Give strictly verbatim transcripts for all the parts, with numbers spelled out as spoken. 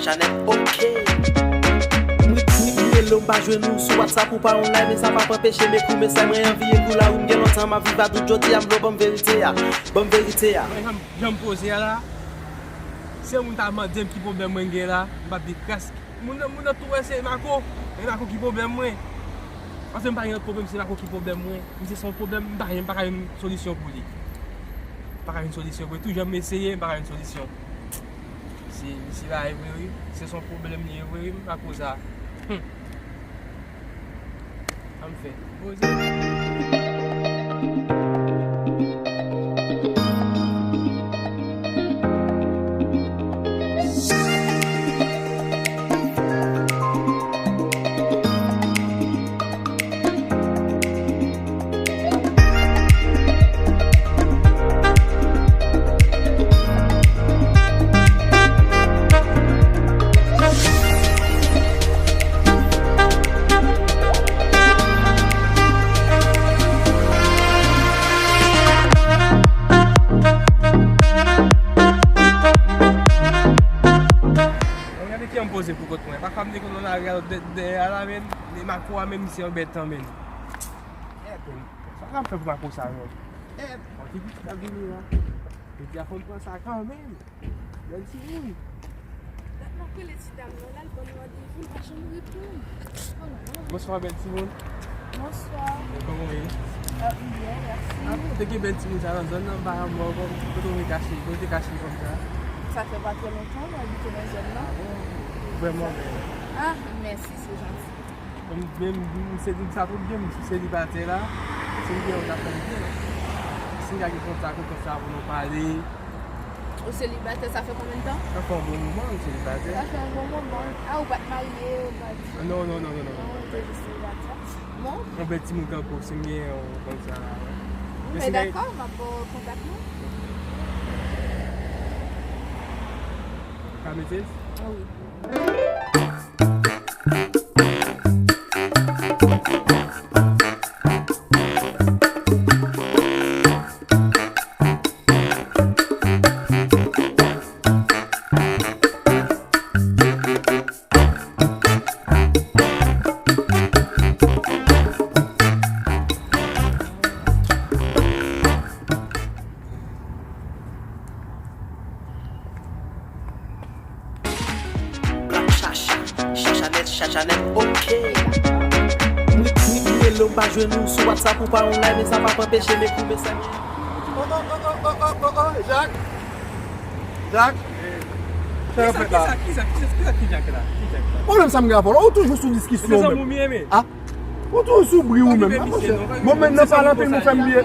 Chanèl, ok. M, m, m rele w, m pa jwenn ou sou WhatsApp, ou pa online, men sa p ap anpeche m ekri w mesaj, mwen anvi ekri w la wi, m gen lontan m ap viv a dout, jodi a m vle w ban m verite a, ban m verite a. Mwen, jan m, jan m poze a la, si yon moun ta mande m ki pwoblèm mwen gen la, m p ap di kras. Moun nan, moun nan tou wè se Marco, e Marco ki pwoblèm mwen. Paske m pa gen lòt pwoblèm, se Marco ki pwoblèm mwen. Misye se yon pwoblèm, m pa, m pa ka jwenn solisyon pou li. M pa ka jwenn solisyon pou li. Tou jan m eseye, m pa ka jwenn solisyon. Misye, misye la e vre wi. Se yon pwoblèm li e vre wi, Marco sa. Hum. Sa m fè. Poze. Gade ki jan m poze pou kont mwen. Pafwa m te konn nan lari a, dèyè a la, men, men Marco a, men, misye anbètan, men. Èt, men, sa m fè pou Marco sa, non? Èt, yon ti pitit ap vini la. Epi a fò m pran sa kanmenm. Bèl timoun. Dat m ap rele ti dam nan la, l ban m randevou, l pa janm reponn. Oh la la. Bonswa, bèl timoun. Bonswa. E kòman w ye? Ah, m byen, mèsi. Ah, te gen bèl timoun sa nan zòn nan, m pa wè ankò. Kote w te kache, kote w te kache kòmsa? Sa fè pa twò lontan, m abite nan zòn nan. Ah bon? Vrèman bèl. Ah, mèsi, se janti. Mwen menm, m se di sa tout byen, m sou selibatè la. Si m gen yon zafè m byen. Si m ka gen kontak ou konsa pou nou pale. Ou selibatè, sa fè konbyen tan? Sa fè yon bon moman, m selibatè. Sa fè yon bon moman. Ah, ou pa t marye, ou pa t... Non, non, non, non, non, non. Non, ou te jis selibatè. Bon. Yon bèl timoun kanpe w, si m gen yon konsa, wi. Wi, men dakò, m ap ba w kontak mwen. Ou ka mete? Ah wi. Black Chacha, Chacha nèt, Chacha nèt, ok. M, m, m rele w, m pa jwenn ou sou WhatsApp, ou pa online, men sa p ap anpeche m ekri w mesaj. Oh, oh, oh, oh, oh, oh, oh, Jak. Jak. Sa yo fèt la. Kisa, kisa, kisa, kisa, kisa ki Jak la? Ki Jak la? Pwoblèm sa m gen avè w la, ou toujou sou diskisyon menm. Ah? Ou toujou sou bri ou menm, ah, monchè. Bon, men nan pale anpil, ou fè m bliye.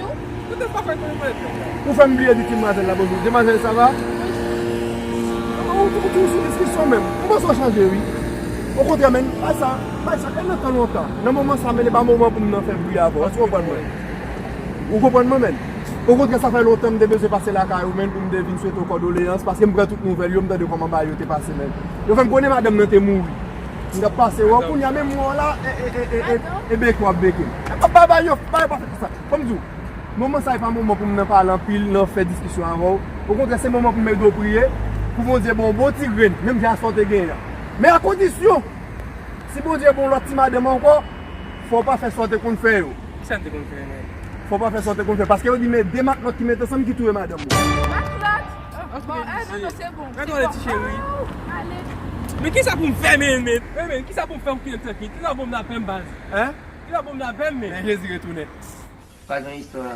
Ou fè m bliye di ti demwazèl la bonjou. Demwazèl, ça va? Ou, ou toujou sou diskisyon menm. M panse w chanje, wi. Okontrè, men, bay sa, bay sa, e nan tan lontan. Nan moman sa, men, e pa moman pou m nan fè bri avè w. Èske w konprann mwen? Ou konprann mwen, men? Okontrè, sa fè lontan m te bezwen pase lakay ou, men, pou m te vin swete w kondoleyans, paske m pran tout nouvèl yo, m tande kòman bagay yo te pase, men. Yo fè m konnen madanm nan te mouri. M t ap pase wè w, kounye a menm wè w la, e, e, e, e, e, e beke w ap beke m. E pa, pa, pa, yo, pa, yo pa fè sa. Fò m di w, moman sa e pa moman pou m nan pale anpil, nan fè diskisyon avè w. Okontrè, se moman pou m ede w priye, pou Bondye ba w bon ti grenn, menm jan sa w te genyen an. Men a kondisyon, si Bondye ba w lòt ti madanm ankò, fò w pa fè sa w te konn fè yo. Kisa m te konn fè, men? Fò w pa fè sa w te konn fè, paske yo di men de matlòt ki met ansanm ki touye madanm yo. Matlòt? Bon, eh, non, non, se bon. Gade w ale, ti cheri. Oh, ale. Men kisa pou m fè, men, men? Eh, men, kisa pou m fè pou m fini trankil? Kisa pou m nan pè m, baz? Hein? Kisa pou m nan pè m, men? Men Jezi retounen. Pa gen istwa.